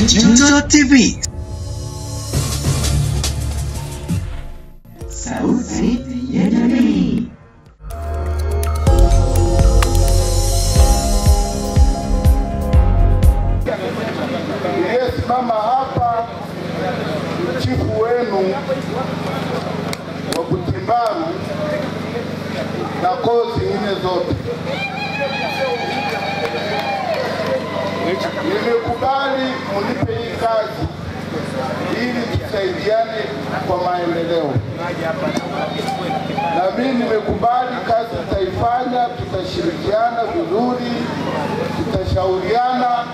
Junto TV. Sauti ya Jamii. Mama hapa chifu wenu wa Butimbaru na koo zingine zote, nimekubali mnipe hii kazi ili tusaidiane kwa maendeleo, na mimi nimekubali kazi tutaifanya, tutashirikiana vizuri, tutashauriana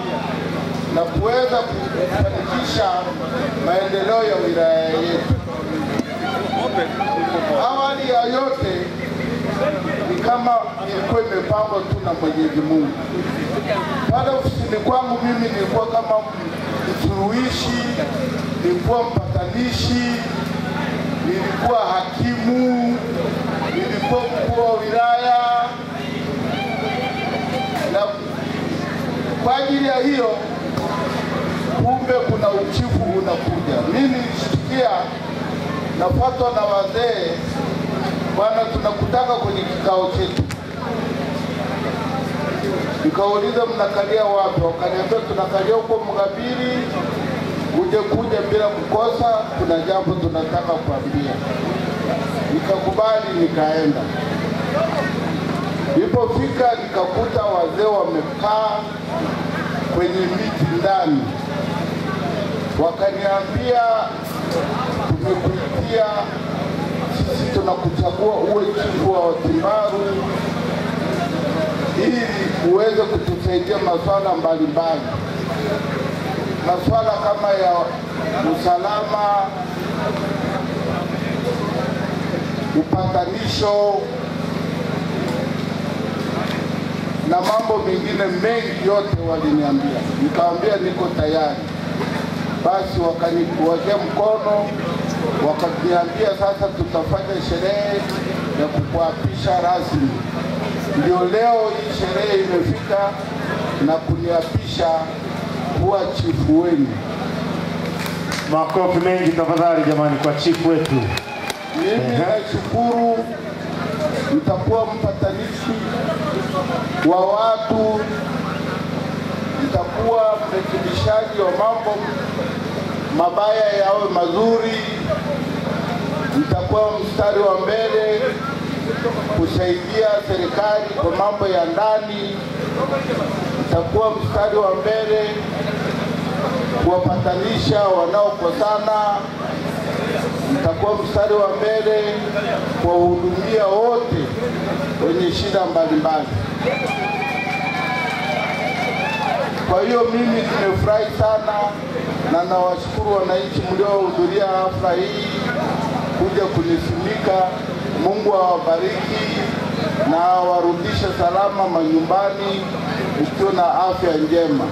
na kuweza kufanikisha maendeleo ya wilaya yetu. Awali ya yote ni kama ilikuwa imepangwa tu na Mwenyezi Mungu. Pale ofisini kwangu mimi nilikuwa kama msuluhishi, nilikuwa mpatanishi, nilikuwa hakimu, nilikuwa mkuu wa wilaya, na kwa ajili ya hiyo kumbe kuna uchifu unakuja. Mimi nilisikia nafuatwa na wazee, bwana tunakutaka kwenye kikao chetu. Nikauliza mnakalia wapi? Wakaniambia tunakalia huko Mgabiri, uje kuja bila kukosa, kuna jambo tunataka kuambia. Nikakubali, nikaenda. Nilipofika nikakuta wazee wamekaa kwenye miti ndani. Wakaniambia tumekuitia sisi, tunakuchagua uwe chifu wa Watimbaru ili uweze kutusaidia masuala mbalimbali, masuala kama ya usalama, upatanisho na mambo mengine mengi yote waliniambia. Nikamwambia niko tayari. Basi wakaniwekea mkono, wakaniambia sasa tutafanya sherehe ya kukuapisha rasmi. Ndio leo hii sherehe imefika na kuniapisha kuwa chifu wenu. Makofi mengi tafadhali jamani kwa chifu wetu. Mimi nashukuru, nitakuwa mpatanishi wa watu, nitakuwa mrekebishaji wa mambo mabaya yawe mazuri, nitakuwa mstari wa mbele kusaidia serikali kwa mambo ya ndani, nitakuwa mstari wa mbele kuwapatanisha wanaokosana, nitakuwa mstari wa mbele kuwahudumia wote wenye shida mbalimbali. Kwa hiyo mimi nimefurahi sana na nawashukuru wananchi mliohudhuria hafla hii kuja kunisimika. Mungu awabariki na awarudishe salama manyumbani ukiwa na afya njema.